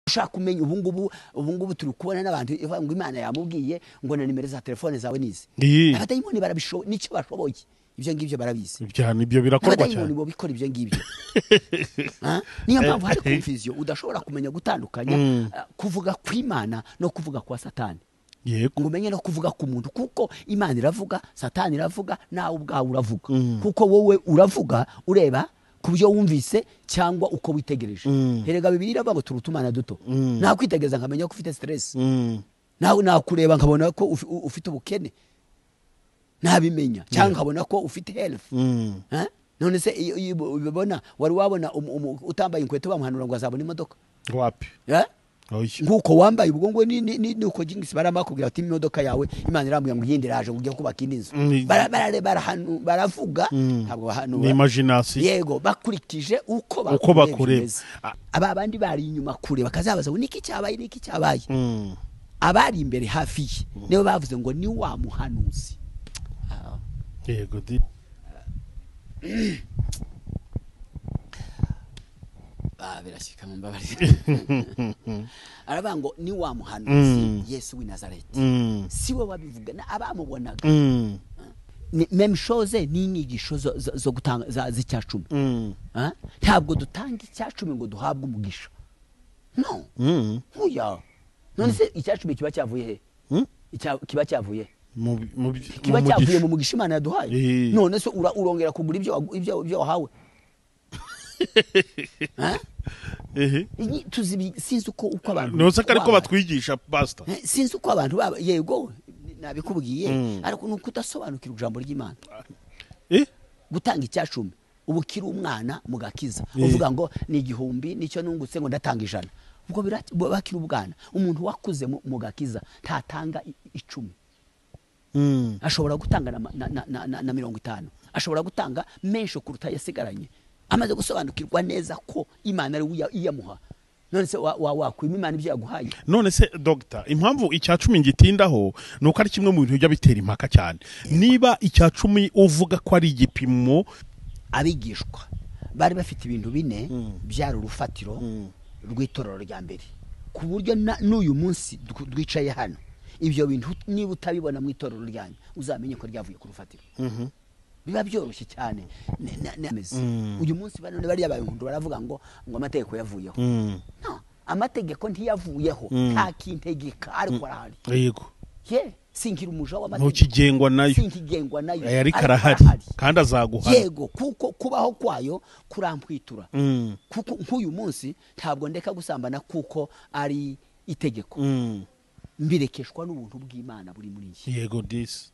Ushaka kumenya ubu ngubu turi kubona n'abantu ivuga ngo Imana yamubwiye ngo na nimero za telefone zawe nizi. Abadayimoni barabishoboye, nicyo bashoboye, ibyo ngibyo barabizi. Cyane, ibyo birakorwa Abadayimoni cyane. bo bikora ibyo ngibyo. Ah? Niyo mpamvu hari confusion, udashobora kumenya gutandukanya kuvuga kw'Imana no kuvuga kwa Satani, ngo umenye no kuvuga ku muntu, kuko Imana iravuga, Satani iravuga, nawe ubwawe uravuga, kuko wowe uravuga ureba ku byo wumvise cyangwa uko witegereje. Erega Bibiliya iravuga ngo turi utumana duto. Nakwitegereza nkamenya ko ufite stress, nawe nakureba nkabona ko ufite ubukene, nabimenya, cyangwa nkabona ko ufite health. Eh? None se iyo ubibona, wari wabona utambaye inkweto bamuhanura ngo azabona imodoka? Wapi. Eh? Oya. Nk'uko wambaye ubwo ngo ni uko jingisi barakubwira ati imodoka yawe Imana irambwira ngo iyindi iraje, ngo ugiye kubaka indi nzu. Baravuga, ntabwo bahanura. Ni imagination. Yego, bakurikije uko Uko bakurebye bakureba. bimeze. Aba bandi bari inyuma kure bakazabaza ngo niki cyabaye, niki cyabaye? Abari imbere hafi ye nibo bavuze ngo ni wa muhanuzi. Yego di. Ah, birashyika, mumbabarire. Aravuga ngo ni wa muhanuzi Yesu w'i Nazareti. Si we wabivuga, abamubonaga. Ni même chose n'inyigisho zo gutanga z'icyacumi. Ah? Ntabwo dutanga icyacumi ngo duhabwe umugisha, no. Nkuya none se icyacumi kiba cyavuye he? Kiba cyavuye he? Mu Kiba mu cyavuye mugisha. mu mugisha Imana yaduhaye. None se urongera kugura ibyo wahawe? Ah? Ehe. Tuzi sinzi uko abantu Nose ko ariko babaye. batwigisha, pastor. Sinzi uko abantu baba, yego nabikubwiye, ariko ni ukudasobanukirwa ijambo ry'Imana. Gutanga icyacumi, ubu ukiri umwana mu gakiza, uvuga ngo ni 1000 nicyo nungutse, ngo ndatanga 100, ubwo bakiri ubwana. Umuntu wakuze mu gakiza ntatanga 10. Ashobora gutanga na 50, ashobora gutanga menshi kuruta yasigaranye, amaze gusobanukirwa neza ko Imana ari we iyamuha. None se wakwima Imana ibyo yaguhaye? None se dogita, impamvu icya cumi ngitindaho ni uko ari kimwe mu bintu bijya bitera impaka cyane, niba icya cumi uvuga ko ari igipimo. Abigishwa bari bafite ibintu bine byari urufatiro rw'itorero rya mbere, ku buryo n'uyu munsi twicaye hano, ibyo bintu niba utabibona mu itorero ryanyu, uzamenye ko ryavuye ku rufatiro. Biba byoroshye cyane. Uyu munsi bano bariya bayundu baravuga ngo amategeko yavuyeho. No, amategeko ntiyavuyeho, nta kintegeka, ariko arahari. Ye, sinkira umuja w'amategeko. Ntukigengwa nayo. Sinkigengwa nayo. Ariko arahari kandi azaguhana. Yego, kuko kubaho kwayo kurampwitura, kuko nk'uyu munsi ntabwo ndeka gusambana kuko ari itegeko, mbirekeshwa n'ubuntu bw'Imana buri muri njye. Yego disi.